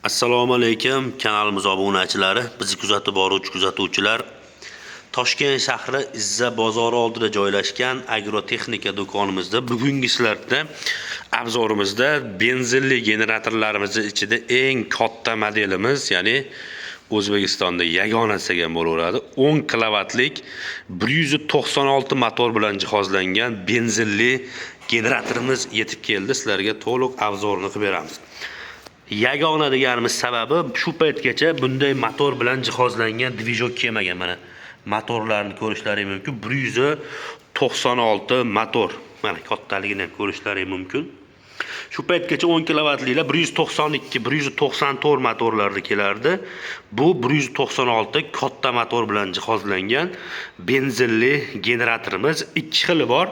Assalomu alaykum, kanalimiz obunachilari, bizni kuzatib boruvchi kuzatuvchilar. Toshkent shahri Izza bozori oldida joylashgan agrotexnika do'konimizda bugungi sizlarda obzorimizda benzinli generatorlarimizni ichida eng katta modelimiz, ya'ni O'zbekistonda yagona desak ham bo'laveradi. 10 kilovatlik 196 motor bilan jihozlangan benzinli generatorimiz yetib keldi. Sizlarga to'liq obzorini qilib beramiz. Yagona deganimiz sababi, shu paytgacha bunday motor bilan jihozlangan движок kelmagan. Mana, motorlarni ko'rishlaring mumkin. 196 motor. Mana, kattaligini ham ko'rishlaring mumkin. Shu paytgacha 10 kilovatliklar 192, 194 motorlarda kelardi. Bu 196 katta motor bilan jihozlangan benzinli generatorimiz ikki xili bor.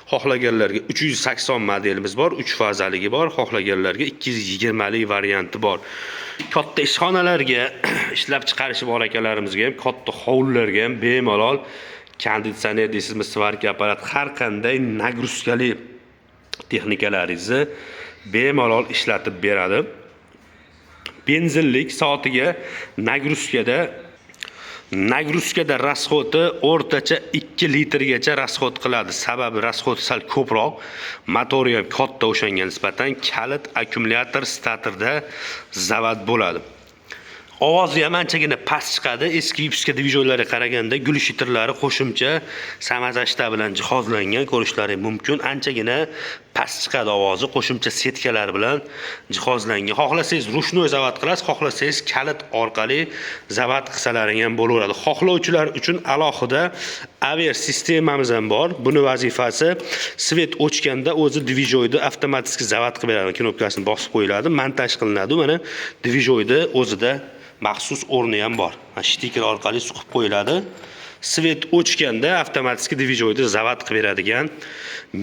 Xohlaganlarga 380 modelimiz bor, 3 fazaligi bor, xohlaganlarga 220 lik varianti bor. Katta ishxonalarga ishlab chiqarishi bor akalarimizga ham, katta hovlilarga ham bemalol konditsioner deysizmi, сварка apparat, har qanday нагрузка li texnikalaringizni bemalol ishlatib beradi. Benzinlik soatiga нагрузка da расход i o'rtacha 2 litrgacha расход qiladi. Sababi расход sal ko'proq. Motori ham katta, o'shanga nisbatan kalit akkumulyator statorda zavod bo'ladi. Ovozi ham anchagina past chiqadi. Eski выпуска движок larga qaraganda глушитель lari qo'shimcha самозащита bilan jihozlangan, ko'rishlari mumkin. Anchagina past chiqadi ovozi, qo'shimcha setkalar bilan jihozlangan. Xohlasangiz, ручной zavod qilasiz, xohlasangiz, kalit orqali zavod qilsalaring ham bo'laveradi. Xohlovchilar uchun alohida AVR sistemamiz ham bor. Buni vazifasi свет o'chganda o'zi движок ni avtomatik zavod qilib beradi. Knopkasini bosib qo'yiladi, montaj qilinadi. Mana, движок ni o'zida maxsus o'rni ham bor. Mana, штекер orqali suqib qo'yiladi. Свет o'chganda avtomatik движок ni zavod qilib beradigan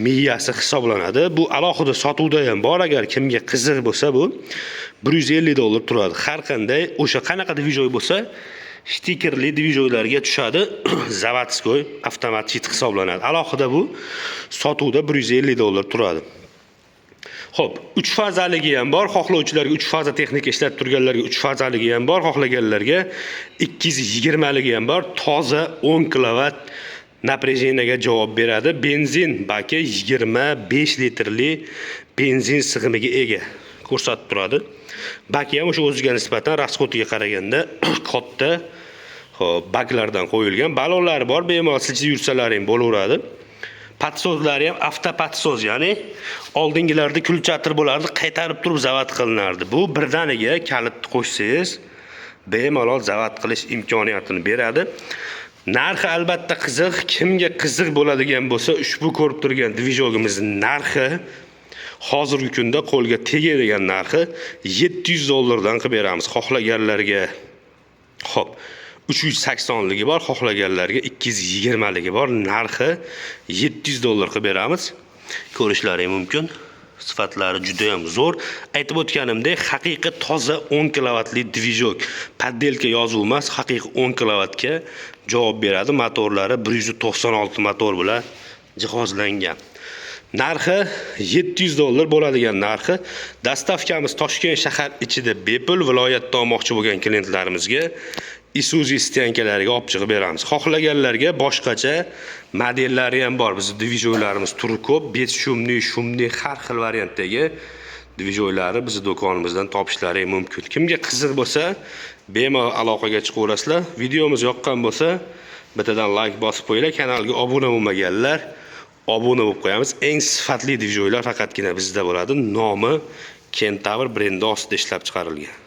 miyasi hisoblanadi. Bu alohida sotuvda ham bor. Agar kimga qiziq bo'lsa, bu 150 dollar turadi. Har qanday o'sha qanaqa движок bo'lsa, штекер li движок larga tushadi. Заводской avtomat щит hisoblanadi. Alohida bu sotuvda 150 dollar turadi. Xo'p, 3 fazaligi ham bor. Xohlovchilarga, 3 faza texnika ishlatib turganlarga 3 fazaligi ham bor, xohlaganlarga 220 ligi ham bor. Toza 10 kilovat напряжение ga javob beradi. Benzin baki 25 litrli benzin sig'imiga ega ko'rsatib turadi. Baki ham o'sha o'ziga nisbatan расход iga qaraganda katta, xo'p, baklardan qo'yilgan. Ballonlari bor, bemalol siljib yursalaring bo'laveradi. Подсос lari ham автоподсос, ya'ni oldingilarda ключ bo'lardi, qaytarib turib zavod qilinardi. Bu birdaniga kalitni qo'shsangiz, bemalol zavod qilish imkoniyatini beradi. Narxi albatta qiziq. Kimga qiziq bo'ladigan bo'lsa, ushbu ko'rib turgan движок imizning narxi, hozirgi kunda qo'lga tegadigan narxi 700 dollardan qilib beramiz xohlaganlarga. Xo'p, 380 ligi bor, xohlaganlarga 220 ligi bor. Narxi 700 dollar qilib beramiz. Ko'rishlaring mumkin. Sifatlari juda ham zo'r. Aytib o'tganimdek, haqiqiy toza 10 kilovatli движок. Подделка yozuv emas, haqiqiy 10 kilovatga javob beradi. Motorlari 196 motor bilan jihozlangan. Narxi 700 dollar bo'ladigan narxi. Доставка miz Toshkent shahar ichida bepul, viloyatda olmoqchi bo'lgan klientlarimizga Isuzu стоянка lariga olib chiqib beramiz. Xohlaganlarga boshqacha modellari ham bor. Bizning движок larimiz turi ko'p, бесшумный, шумный, har xil variantdagi движок larni bizni do'konimizdan topishlari mumkin. Kimga qiziq bo'lsa, bemalol aloqaga chiqaverasizlar. Videomiz yoqqan bo'lsa, bittadan layk bosib qo'yinglar. Kanalga obuna bo'lmaganlar obuna bo'lib qo'yamiz. Eng sifatli движок lar faqatgina bizda bo'ladi. Nomi Kentavr brendi ostida ishlab chiqarilgan.